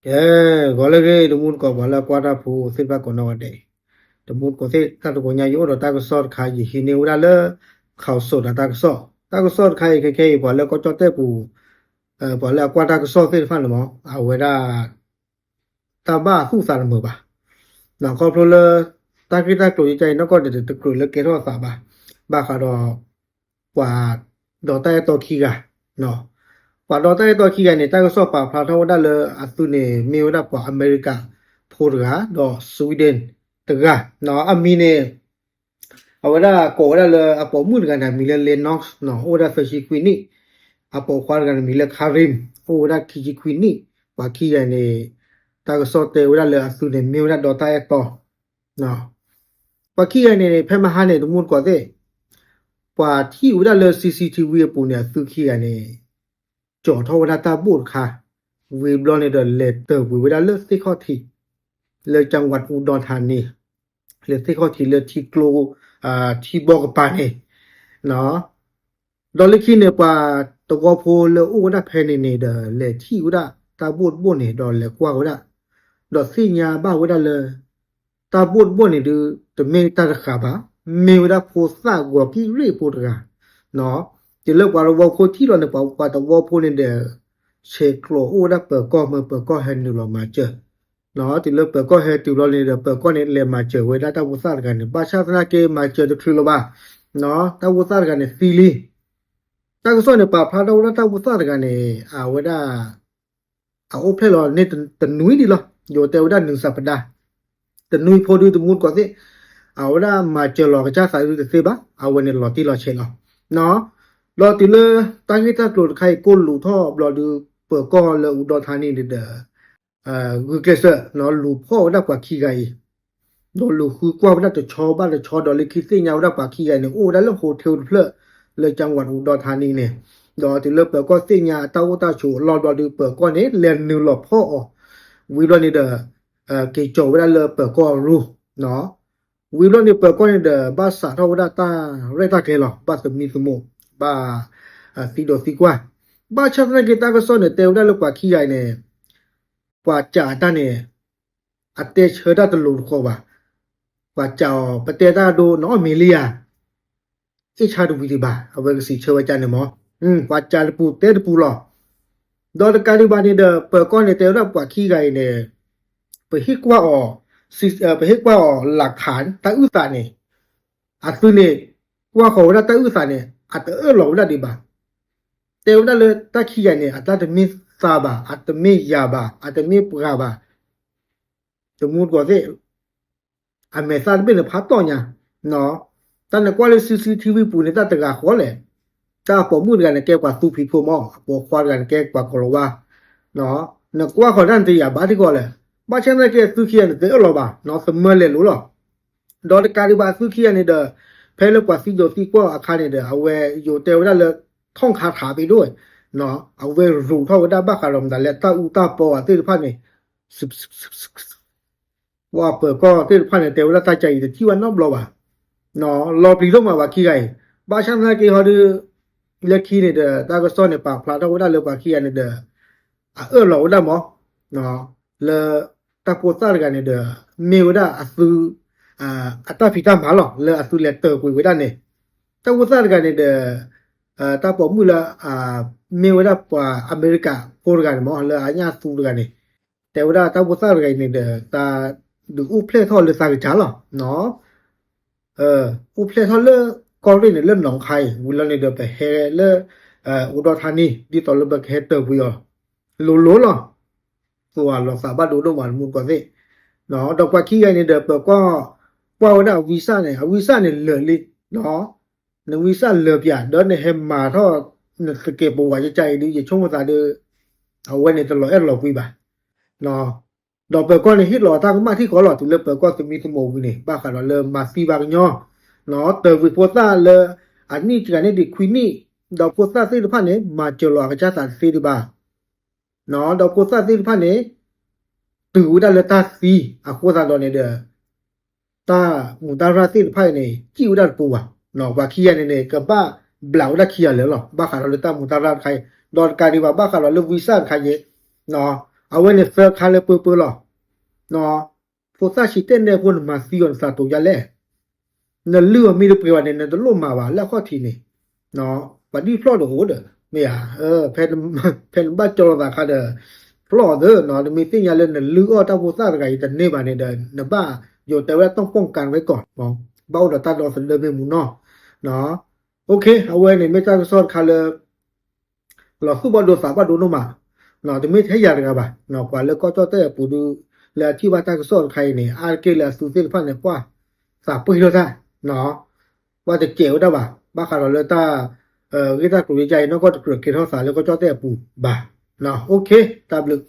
အဲ ဂီၤလၢအဂ့ၤ တမူတကိး ပှၤလၢအကွၢ်တၢ်ဖိသ့ၣ်တဖၣ်ကိးနီၢ်ဂၤဒဲး, တမူတကိးသ့ၣ် တၢ်တကိးညါ ယအိၣ်ဒီးတၢ်ကစီၣ်တခါ ယဟံးန့ၢ်ဝဲဒၣ်လၢ ခီၣ်စိးဒီးတၢ်ကစီၣ်, တၢ်ကစီၣ်တခါအံၤ ခဲခဲအံၤ ပှၤလၢကီၢ်ကၠီၣ်တဲၣ်ပူၤ ပှၤလၢအကွၢ်တၢ်ကစီၣ်သ့ၣ်တဖၣ်န့ၣ်မ့ၢ် အဝဲဒၣ် တၢ်ဘၣ်အသူၣ်အသးတမုာ်ဘၣ်. ခီဖျိလၢ တၢ်ဂ့ၢ်တၢ်ကျိၤယကါအံၤနီၢ်ကီၢ်န့ၣ် တကြၢးလၢကဲထီၣ်အသးဘၣ်, ဘၣ်ဃးဒီး ပှၤဒီးတၢ်အဲၣ်တီခံဂၤ, ပှၤဒီးတၢ်အဲၣ်တီခံဂၤန့ၣ် တၢ်ကစီၣ်ပာ်ဖျါထီၣ်ဝဲဒၣ်လၢအသုးန့ၣ် မ့ၢ်ဝဲဒၣ်ပှၤအမဲရကၤဖိတဂၤ ဒီး Sweden တဂၤ, အမံၤန့ၣ် အဝဲဒၣ်ကိးဝဲဒၣ်လၢအပိာ်မုၣ်တဂၤန့ၣ် အမံၤလၢ Lennox အိၣ်ဝဲဒၣ်သၢဆံခွံနံၣ်, အပိာ်ခွါတဂၤန့ၣ် မံၤလၢ Karim အိၣ်ဝဲဒၣ်ခံဆံခွံနံၣ်, ပှၤခံဂၤန့ၣ် တၢ်ကစီၣ်တဲဝဲဒၣ်လၢအသုးန့ၣ် မ့ၢ်ဝဲဒၣ်ဒီးတၢ်အဲၣ်တီ ပှၤခံဂၤန့ၣ် ဖဲမဟါန့ၣ် တမူတကိးသ့ၣ်, ပှၤထံၣ်ဝဲဒၣ်လၢ CCTV အပူၤန့ၣ် အသုးခံဂၤန့ၣ် ကၠီၤထီၣ်ဝဲဒၣ်တၢ်ဘိၣ်တခါ, ဝံၤဘျီန့ၣ်ဒီး လဲၤတၢၢ်ကွံာ်ဝဲဒၣ်လၢသ့ၣ်ခီၣ်ထံး လၢ จังหวัดอุดรธานี လၢသ့ၣ်ခီၣ်ထံးလၢထံကျိ ထံဘီကပၤန့ၣ် ဒီးလၢခံန့ၣ် ပှၤသဝီဖိလၢအိၣ်ဝဲဒၣ်ဖဲန့ၣ်န့ၣ်ဒီး လဲၤထံၣ်ဝဲဒၣ်တၢ်ဘိၣ်တဘိၣ်န့ၣ် ဒီးလဲၤကွၢ်ဝဲဒၣ်, ဒီးသ့ၣ်ညါဘၣ်ဝဲဒၣ်လၢ တၢ်ဘိၣ်တဘိၣ်န့ၣ်ဒုး တမ့ၢ်တၢ်တဃာ်ဘၣ်, မ့ၢ်ဝဲဒၣ်ဖိသၣ်ဂီၤကံၣ်ရ့ၣ်ဖိတဂၤ, တုၤလၢပှၤသဝီဖိထံၣ်လီၤန့ၣ် ပှၤသဝီဖိန့ၣ်ဒီး ဆဲးကျိးအိၣ်ဝဲဒၣ်ပၢၤကီၢ် မ့ၢ်ပၢၤကီၢ်ဟဲနုာ်လီၤမၤစၢၤ, တုၤလၢပၢၤကီၢ်ဟဲတုၤဘျီန့ၣ်ဒီး ပၢၤကီၢ်န့ၣ် လဲၤမၤစၢၤဝဲဒၣ်တၢ်ဖိသၣ်တဂၤန့ၣ် ဘၣ်ဆၣ်သနာ်က့ မၤစၢၤတချုးလၢၤဘၣ်, တၢ်ဖိသၣ်တဂၤန့ၣ်သံလံ. တၢ်ကစီၣ်န့ၣ် ပာ်ဖျါထီၣ်ဝဲဒၣ်တၢ်ဖိသၣ်တဂၤန့ၣ် အဝဲဒၣ် အအိၣ်ဖျဲၣ်လီၤန့ၣ်တနွံဒံးလီၤ, ယိၤတဲဝဲဒၣ်နုၤစးပဒါ, တနွံဖိဒုတမူတကိးသ့ၣ်, အဝဲဒၣ်မၤစၢၤလီၤကစၢ်သးဒုတသ့ဘၣ်, အဝဲန့ၣ်လီၤတံၢ်လီၤဆဲးလီၤ. ဒီးတုၤလၢတၢ်ဂ့ၢ်တၢ်ကျိၤတခါအံၤ ကိၢ်လူးထီၣ်ဘျီဒု ပၢၤကီၢ်လၢအူဒီထါနံၣ်န့ၣ်ဒီး ဂုာ်ကျဲးစၢး လူၤဖီၣ်ဝဲဒၣ်ပှၤခံဂၤအံၤ, ဒီးလူၤဃုကွၢ်ဝဲဒၣ်တဆီဘၣ်တဆီ ဒီးလၢခံသ့ၣ်ညါဝဲဒၣ်ပှၤခံဂၤအံၤန့ၣ် အိၣ်ဝဲဒၣ်လၢ hotel တဖျၢၣ် လၢ จังหวัดอุดรธานี န့ၣ်, ဒီးတုၤလၢပၢၤကီၢ်သ့ၣ်ညါအတၢ်အိၣ်တၢ်ဆိးအလီၢ်ဘျီဒု ပၢၤကီၢ်န့ၣ် လဲၤနုာ်လီၤဖီၣ်အီၤ, ဝံၤဘျီန့ၣ်ဒီး က့ၤကၠီၤဝဲဒၣ်လၢပၢၤကီၢ်အရူ ဝံၤဘျီန့ၣ် ပၢၤကီၢ်န့ၣ်ဒီး ဘၣ်စးထီၣ်ဝဲဒၣ်တၢ်ရဲၣ်တၢ်ကျဲၤလီၤ, ဘၣ်သမံသမိး, ဘၣ်သံဒိးသံကွၢ်, ဘၣ်ဆၣ်သနာ်က့ တၢ်ကစီၣ်န့ၣ် တဲဝဲဒၣ်လၢပှၤခံဂၤအံၤန့ၣ် ပှၤစံးအတၢ်န့ၣ် အတဲဆၢတၢ်တလိၤတဃီဘၣ်, ပှၤစံးအီၤ ပတဲတၢ်ဒိ နအီၣ်မ့ၤလံဧါ, အ့ၣ်ဆါတဝံၤဒံးဘၣ်, အဝဲကစံးဆၢဝဲကန့ၣ်မ့ၢ်, ပှၤစံးတပူၤတဲတပူၤလီၤ. ဒီးတကးဒံးဘၣ်န့ၣ်ဒီး ပၢၤကီၢ်န့ၣ် တဲဝဲဒၣ်ပှၤခံဂၤအံၤန့ၣ် ပဟ့ၣ်ကွၢ်အီၤ, ပဟ့ၣ်ကွၢ်အီၤ လၢခါ တၢ်အုၣ်သးန့ၣ်, အသုးန့ၣ် ကွၢ်ဃီၤဝဲဒၣ်တၢ်အုၣ်သးန့ၣ် အတအၢၣ်လီၤဝဲဒၣ်ဒံးဘၣ်. တဲဝဲဒၣ်လၢတၢ်ခံဂၤန့ၣ် အတၢ်တမ့ၢ်သးဘၣ်, အတမ့ၢ်ယၤဘၣ်, အတမ့ၢ်ပှၤဘၣ်, တမူတကိးသ့ၣ် အမဲာ်သၣ်တဘ့ၣ်န့ၣ် ဖးတီၢ်ညါ, တၢ်နကွၢ်လၢ CCTV ပူၤန့ၣ် တၢ်တဂၤဃီလဲၣ်, တၢ်အပိာ်မုၣ်တဂၤန့ၣ် ကဲပှၤသူဖံးဖိမး, အပိာ်ခွါတဂၤန့ၣ် ကဲပှၤကိၤလၤဝါ, နကွၢ်ဃီၤတၢ်န့ၣ် တယာ်ဘၣ်ထံကီးလဲၣ်, ဘၣ်ဆၣ်သနာ်က့ အသုးခံဂၤန့ၣ် တအၢၣ်လီၤဘၣ်, သမၢလဲၤလိၤလီၤ. ဒီးတကးဒံးဘၣ် အသုးခံဂၤန့ၣ်ဒီး ဖဲလၢပှၤသံဒိးသံကွၢ်အခါန့ၣ်ဒီး အဝဲယိၤတဲဝဲဒၣ်လၢ ထီၣ်ခါထးသ့ဒိၣ်ဝဲ, အဝဲရူးထီၣ်ဝဲဒၣ်ဘၣ်ဃးဒီးမတၤလဲၣ် တၢ်အူတၢ်ပီအသ့ၣ်တဖၣ်န့ၣ် ပှၤပၢၤကီၢ်သ့ၣ်တဖၣ်န့ၣ် တဲဝဲဒၣ်တၢ်ကါအံၤတထံၣ်ဝဲနီတဘျီဘၣ်, လီၤပျံၤဒိၣ်မးပှၤခံဂၤအံၤ, ဘၣ်ဆၣ်သနာ်က့ဟီဒုး လၢခံန့ၣ်ဒီး တၢ်ကစီၣ်န့ၣ် ပာ်ဖျါထီၣ်ဝဲဒၣ်လၢပှၤခံဂၤန့ၣ်ဒီး အအၢၣ်လီၤဝဲဒၣ်မး လၢတၢ်ဖိသၣ်တဂၤန့ၣ်ဒီး မ့ၢ်ဝဲဒၣ်အသုး အတၢ်ဖံးတၢ်မၤလီၤ လၢအသုးလဲၤတၢၢ်ကွံာ်ဝဲဒၣ်န့ၣ်, တၢ်ဖိသၣ်တဂၤန့ၣ်ဒီး တၢ်ပိာ်မုၣ်လၢ မ့ၢ်ဝဲဒၣ်ပှၤအမဲရကၤဖိတဂၤန့ၣ်မး လၢအညၣ်သူတဂၤန့ၣ်, တဲဝဲဒၣ်တၢ်ဖိသၣ်တဂၤအံၤန့ၣ်ဒီး တၢ်ဒုးအိၣ်ဖျဲၣ်ထီၣ်လၢသးကစၢ်လီၤ. အိၣ်ဖျဲၣ်ထီၣ်လၢကီၢ်ရ့ၣ်န့ၣ် လၢနီၢ်ခါအံၤ ဝံၤလီၤန့ၣ်ဒီး ပဟဲလၢ အူဒီထါနံၣ် ဒ်သိးလၢပကဟဲတၢၢ်ကွံာ်အီၤ လိၤလိၤလီၤ. သိးအလီၤသးဘၣ်ဒိဒိၣ်မးတမူတကိးသ့ၣ်, ဒီးပှၤခံဂၤန့ၣ်ဒီး ပၢၤကီၢ် ကွၢ်ဝဲဒၣ် visa န့ၣ် အ visa န့ၣ်လၢာ်လံ, န visa လၢာ်ပၠး ဒီးနဟဲမၤထီၣ် နသကဲးပဝးကကါအံၤဒုး ယဆိကမိၣ်သးဒီး အဝဲန့ၣ်တလီၤအဲၣ်လီၤကွံဘၣ်. ဒီးပၢၤကီၢ်န့ၣ်ဟ့ၣ်လီၤတၢ်ကမၣ်ထံကီၢ်လီၤ တုၤလၢပၢၤကီၢ်သမံသမိးဝံၤန့ၣ် ဘၣ်ဃးဒီးလၢမၤသံဘၣ်ကညီ တၢၢ်ကွံာ်ဖိသၣ်လၢ အနံၣ်တဂၤန့ၣ်ဒံးခွံနံၣ်, ဒီးဖိသၣ်သ့ၣ်တဖၣ်န့ၣ် မၤစၢၤလီၤအကစၢ်သးတသ့ဒံးဘၣ်. ဒီးဖိသၣ်သ့ၣ်တဖၣ်န့ၣ် တုၤဝဲဒၣ်လၢတၢ်သံအဃိသတးဒီးန့ၣ်ဒီး တၢ်မူးတၢ်ရၢ်သ့ၣ်တဖၣ်အံၤန့ၣ် စံၣ်ဝဲဒၣ်တပူၤဘၣ်. ပှၤခံဂၤန့ၣ်န့ၣ် ကဘၣ်ဘျးဝဲဒၣ်ခံဂၤလၢာ်လီၤ ဘၣ်ဃးဒီးလၢတၢ်မူးတၢ်ရၢ်တခါအံၤ, ဒီးတကးဒံးဘၣ် ဘၣ်ဃးဒီးလၢ visa တခါအံၤ အဝဲန့ၣ်သၢခါလၢပၢပၢလီၤ. ဖိသၣ်ဆံးတဲာ်နဲၣ်ဖိ နမၤသံအီၤ နသးတိၤဒ်လဲၣ်. နလုၢ်အီၤမ့ၢ်တပှဲၤဘၣ်န့ၣ် နတလိၣ်မၤဘၣ်လၢအခီၣ်ထံးန့ၣ်. ပှၤဒ်ဖျီၣ်ဒီးအိၣ်ဒီး မ့ၢ်ဧါ, ဖဲနဘၣ်ကၠီလိာ်သးအခါဒီး ဖျီၣ်အီၤသၢနီၤ, နမ့ၢ်သ့ၣ်ညါလၢနလုၢ်အီၣ်တၢ်ဖိသၣ်တဂၤအံၤတန့ၢ်ဘၣ်န့ၣ်ဒီး နဘၣ် ယတဲဝဲဒၣ်တီၣ်ပီၣ်ကၣ်ဝဲကီး, ဘၣ်အိၣ်ဒီးတၢ်ဒီသဒၢမ့ၢ်မူနီၤ. အဝဲန့ၣ်မ့ၢ်တၢ်ကစီၣ်တခါလၢ လီၤသူၣ်ဘၣ်ဒိသးဘၣ်ဒိဒိၣ်မး, တမ့ၢ်ထဲယၤတဂၤဘၣ်, ပှၤလၢကီၢ်ကၠီၣ်တဲၣ်အပူၤဒု လၢအထံၣ်ဘၣ်တၢ်ကစီၣ်တခါအံၤန့ၣ် အါတက့ၢ်လၢအသူသ့ၣ်တဖၣ်န့ၣ် ပှၢ်သးပှ့ၤထီၣ်တၢ်, ပှၢ်တစဲးဝဲဒၣ်ဘၣ်, ဘၣ်ဃးဒီးလၢတၢ် ဂ့ၢ်တၢ်ကျိၤယါအံၤ နီၢ်ကီၢ်တကြၢးကဲထီၣ်သးလၢကီၢ်ကၠီၣ်တဲၣ်အပူၤဘၣ်. တၢ်ဘျုး